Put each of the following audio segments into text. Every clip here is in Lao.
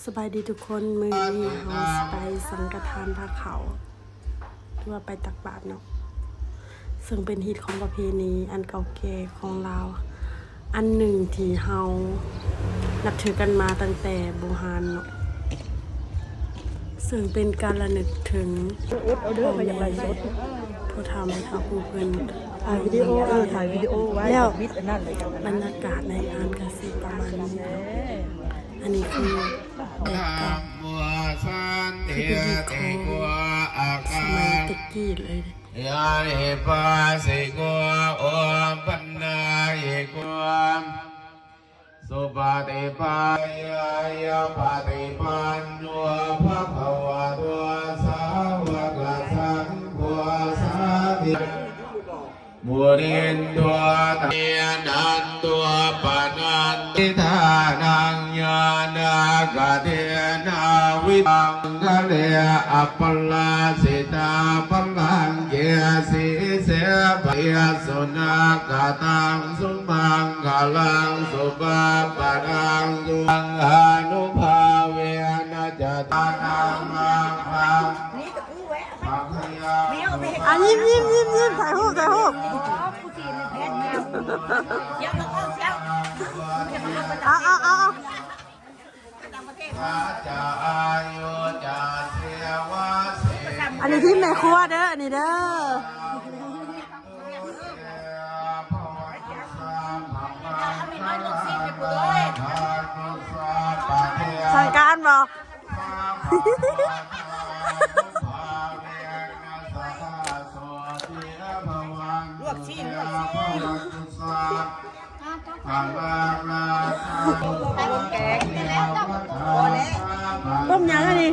ສະບາຍດີທຸກຄົນ, ມື້ນີ້ເຮົາຊິໄປສັງກະທານພາເຂົ້າ ຫຼືວ່າໄປຕັກບາດເນາະ, ເຊິ່ງເປັນຮີດຄອງປະເພນີອັນເກົ່າແກ່ຂອງລາວ ອັນໜຶ່ງທີ່ເຮົານັບຖືກັນມາຕັ້ງແຕ່ບູຮານເນາະ, ເຊິ່ງເປັນການລະນຶກເຖິງພໍ່ແມ່ ຜູ້ເຖົ້າແມ່ເຖົ້າຜູ້ເພິ່ນ ຖ່າຍວິດີໂອ ເອີ ຖ່າຍວິດີໂອໄວ້ ແລ້ວບັນຍາກາດໃນງານກະຊິປະມານນີ້ເນາະ. ອັນນີ້ຄືແບບເກົ່າ ຄືພິທີຂອງສະໄໝແຕ່ກີ້ເລີຍ. ຍານິປັດສິໂກ ໂອປັນນາຍິໂກ ສຸປະຕິປັນຍາຍະປະຕິປັນໂນ ພະຄະວະໂຕ ສາວະກະສັງໂຄ ສາມິ ມຸນິນໂດ ຕະເມ ນັນໂຕ ປະນັນຕິ ທານັງ ຍານາກະເທນາ ວິຕັງ ກະເລ ອັບປະລາຊິຕາ ປະລັງເກ ສີເສ ປະເຍ ສຸນັກກະຕັງ ສຸມັງຄະລັງ ສຸປັບປະດັງ ສຸ ອານຸພາເວນະ ຈະຕານັງ ມັງຄັງ ອ່ະ ຍິ້ມໆໆໆ ຖ່າຍຮູບ ຖ່າຍຮູບ ເອົາໆໆໆ ອັນນີ້ທີມແມ່ຄົວເດີ ອັນນີ້ເດີ. ສັ່ງການບໍ່? ລວກຊີ້ນ ລວກຊີ້ນ ຕົ້ມຫຍັງອັນນີ້?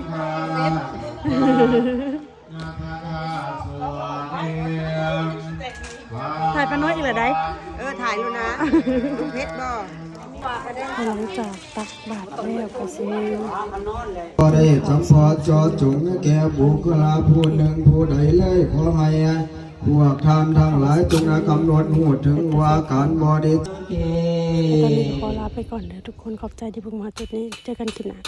ຖ່າຍປ້ານ້ອຍອີກແລ້ວໃດ໋. ເອີ ຖ່າຍຢູ່ນະ ເຜັດບໍ່? ຫຼັງຈາກຕັກບາດແລ້ວກໍຊິ ບໍ່ໄດ້ສຳເພາະເຈາະຈົງແກ່ບຸກຄະລາຜູ້ໜຶ່ງຜູ້ໃດເລີຍ, ຂໍໃຫ້ພວກທ່ານທັງຫຼາຍຈົ່ງກຳນົດຮູ້ເຖິງວ່າການບໍລິ ແລະຕອນນີ້ກໍຂໍລາໄປກ່ອນເດີທຸກຄົນ, ຂອບໃຈທີ່ເບິ່ງມາຮອດຈຸດນີ້, ເຈີກັນຄລິບໜ້າ.